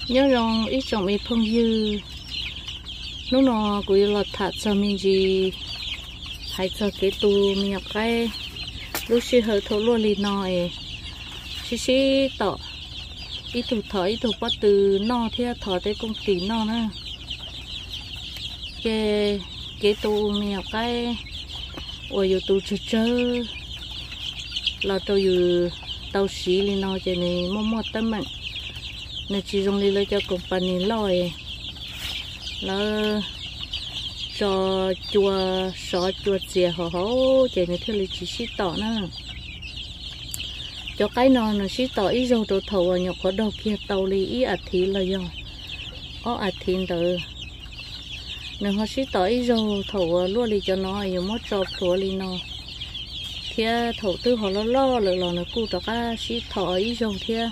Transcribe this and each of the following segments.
Nyob zoo ib tsoom me phooj ywg, hnub no kuv yuav los tham txog me ntsis hais txog kev tu me nyuam qaib lub sij hawm thaum luaj li no es sib sib tom, ib tug thov ib tug pob tw noj thiab thov tej kooj tis noj na. Ces kev tu me nyuam qaib uas yus tu tsawg tsawg los rau yus tau siv li no ces nws muaj muaj teeb meem, nws tsis zoo li lawv cov company loj es lawv tso cua sov cua txias hauv hauv ces nws thiaj li tsis sib tom na. Cov qaib no nws sib tom ib zaug rau thaum uas nyuam qhuav daug kiag tau li ib as thiv los yog ob as thiv ntawd. Nws ho sib tom ib zaug thaum uas luaj li cov no yuav muab tso plhuav li no, thiab thaum twb ho loj loj lawm los nws kuj rov qab sib thom ib zaug thiab.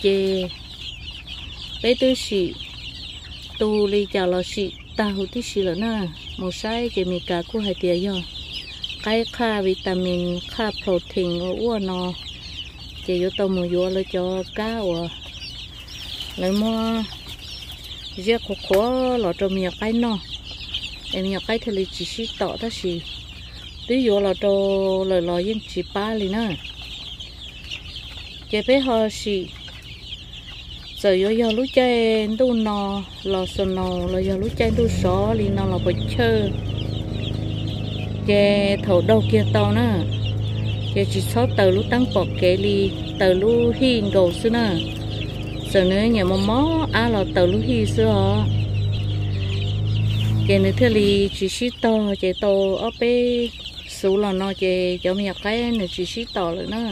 Ces peb twb sim tu li cas los sim tag huv tib si lawm na. Mus saib ces Meskas kuj hais tias yog qaib qhaj vitamin qhaj protein ua ua no, ces yuav tau mus yuav lawv cov kab uas lawv muab ziab qhuav qhuav los rau me nyuam qaib noj, es me nyuam qaib thiaj li tsis sib tom, tab sis twb yuav los rau lawm los yeej tsis pab li na. Ces peb ho sim, txawm yuav yog lub caij ntuj no los snow los yog lub caij ntuj sov li no los puas chawj, ces thaum daug kiag tau na, ces tsis txhob taws lub teeb pom kev li, taws lub hij nkaus xwb na. Txawm nws nyiam mos mos ab los taws lub hij xwb os. Ces nws thiaj li tsis sib tog, ces tau ob peb xuv los no ces cov me nyuam qaib nws tsis sib tom lawm na.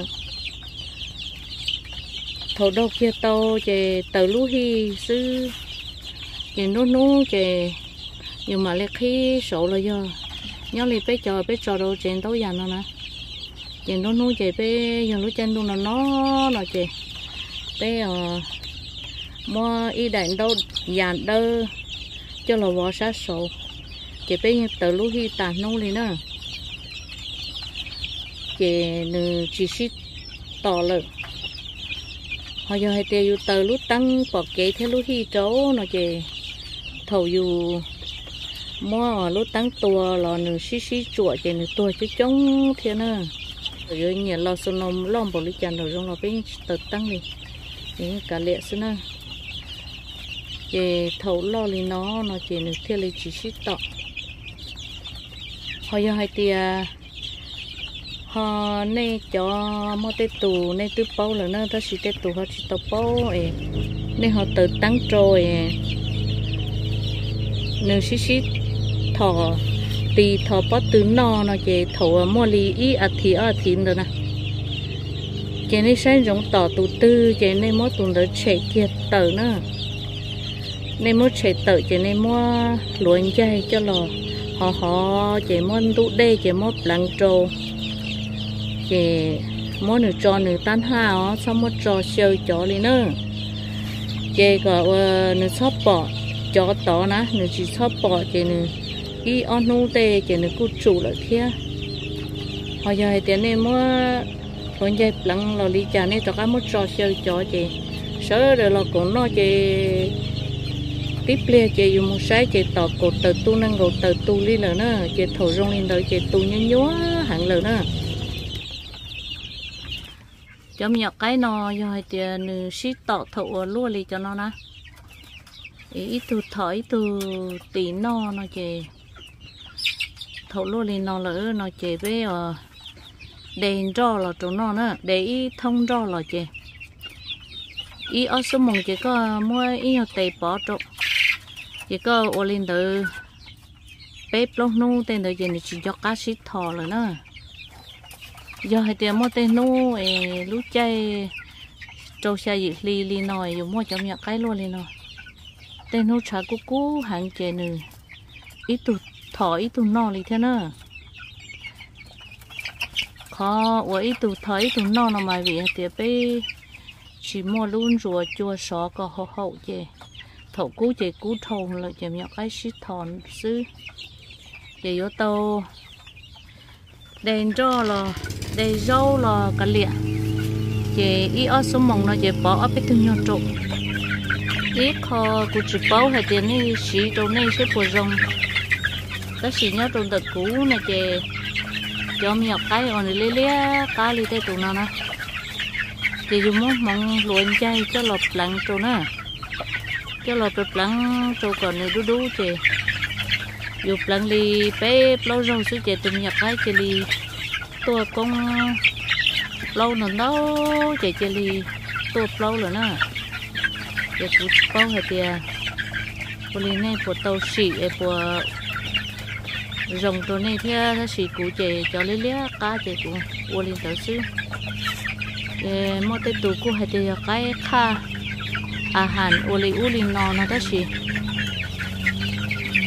Thaum daug kiag tau ces taws lub hij xwb, ces nruab hnub ces yus mam li qhib saud los yog nyob li peb cov peb tso rau tsev ntaub yas no na. Ces nruab hnub ces peb yog lub caij ntuj no no no ces peb muab ib daim ntaub yas dawb coj los vov sab saud, ces peb yeej taws lub hij tas hnub li na. Ces nws tsis sib tom lawm. Ho yog hais tias yus taws lub teeb pom kev thiab lub hij rau no ces thaum yus muab lub teeb tua los nws sib sib tsuam ces nws tuag coob coob thiab na. Txawm yuav nyiam los snow loj npaum li cas nraum zoov los peb yeej tsis taws teeb li, nws yeej kav liam xwb na. Ces thaum loj li no no ces nws thiaj li tsis sib tom. Ho yog hais tias ho nej cov muaj tej tus nej twb paub lawm na, tab sis tej tus ho tsis tau paub es nej ho taws teeb rau es nws sib sib thom tis thov pob tw noj no ces thaum uas muaj li ib as thiv ob as thiv ntawd na, ces nej saib ntsoov tom tus twg ces nej muab tus ntawd tshem kiag tawm na. Nej muab tshem tawm ces nej muab hluav ncaig coj los hov hov ces muab ntub dej ces muab pleev rau, ces muab nws tso nws tab haj os, txhob muab tso xyaw cov li na. Ces kom uas nws txhob pom cov tod na, nws tsis txhob pom ces nws ib ob hnub tej ces nws kuj tsum lawm thiab. Ho yog hais tias nej muab hluav ncaig pleev los li cas nej rov qab muab tso xyaw cov ces sawv daws los koom noj ces tib pliag ces yus mus saib ces tom kaum tawm tu nees nkaum tawm tu li lawm na, ces thaum zoo li ntawd ces tu nyuaj nyuaj heev lawm na. Cov me nyuam qaib no yog hais tias nws sib tom thaum uas luaj li cov no na, ib tug thom ib tug tim noj no ces thaum luaj li no lawm no ces peb de nroj los rau noj na, de ib thoob nroj los ces ib ob xuab moos ces koj muab ib nyuag tes pov rau, ces koj ua li ntawd peb plaub hnub tej ntawd ces nws tsis nco qab sib thom lawm na. Yog hais tias muaj tej hnub es lub caij rau xya yim hli li no es yus muaj cov me nyuam qaib luaj li no, tej hnub tshav kub kub heev ces nws ib tug thom ib tug noj li thiab na. Qhov uas ib tug thom ib tug noj no mas vim hais tias peb tsis muaj lub ntsuas cua sov kom haum haum ces thaum kub ces kub dhau lawm ces me nyuam qaib sib thom xwb. Ces yuav tau de nroj los de zaub los kav liam, Ces ib ob xuab moos no ces pov ob peb tug nyuag rau. Ib qho kuv tsis paub hais tias nej siv rau nej seb puas zoo, tab sis nyob rau ntawm kuv no ces cov me nyuam qaib uas nws liab liab qab li tej tus no na, ces yus muab hmoov hluav ncaig coj los pleev rau na, coj los pleev pleev rau kom nws dub dub ces yus pleev li peb plaub zaug xwb ces tus me nyuam qaib cia li tuaj koob plaub ntau ntau, ces cia li tuaj plaub lawm na. Ces kuv tsis paub hais tias ua li nej puas tau sim es puas zoo rau nej thiab, tab sis kuv ces cov liab liab qab ces kuv ua li ntawd xwb. Ces muaj tej tus kuj hais tias yog qaib qhaj a has ua li ub li no no, tab sis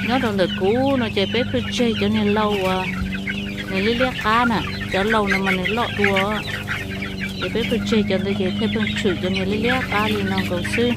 nyob rau ntawm kuv no ces peb pheej tseg cov niag lau uas nws liab liab qab na, cov lau no mas nws loj dua, ces peb pheej tseg cov ntawd ces thiaj pheej tshwm cov niag liab liab qab li no nkaus xwb.